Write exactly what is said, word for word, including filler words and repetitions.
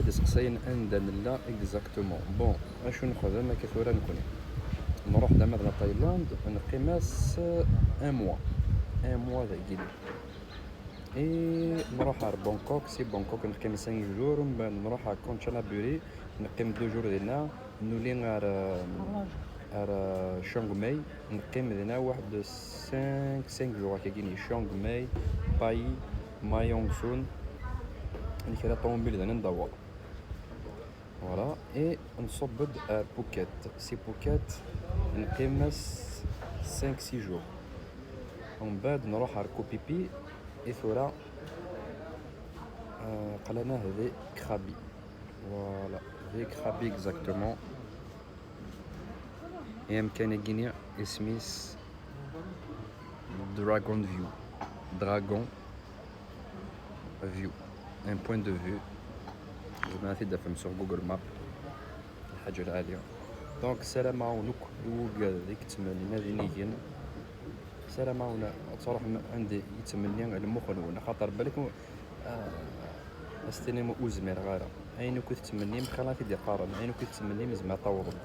Iseqsayen anda nella exactement. Bon, acu nexdem akka tura nekni? Nruḥ d ama d la Thaïlande, neqqim-as un mois. Un mois dagi. Et nruḥ ar Bangkok, si Bangkok neqqim cinq jours, mbeɛd nruḥ ar Kanchanaburi, neqqim deux jours dinna, nuli ar, ar Chiang Mai, neqqim dinna waḥed cinq, cinq jours akka gini, Chiang Mai, Pai, Mae Hong Son, nekra ṭumubil dinna ndawa. Voilà, et nṣubb-d ar Phuket. Si Phuket neqqim-as cinq, six jours. Umbeɛd nruḥ ar Koh Phi Phi, et tura, euh, qlan-aɣ di Krabi. Voilà, di Krabi exactement. Et amkan-agi-ni isem-is Dragon View. Dragon View. Un point de vue. Zemreɣ ad t-id-tafem sur Google Map. Lḥaǧa lɛali. Donc, ssarameɣ-awen akk i wigad i yettmennin ad inigen. Ssarameɣ-awen ad truḥem anda i yettmenni lmux-nwen, axaṭer balak, ah, ad s-tinim ur zmireɣ ara. Ayen akk i tettmennim, xir ad t-id-iqaren. Ayen akk i tettmennim, zemreɣ ad t-tawḍem.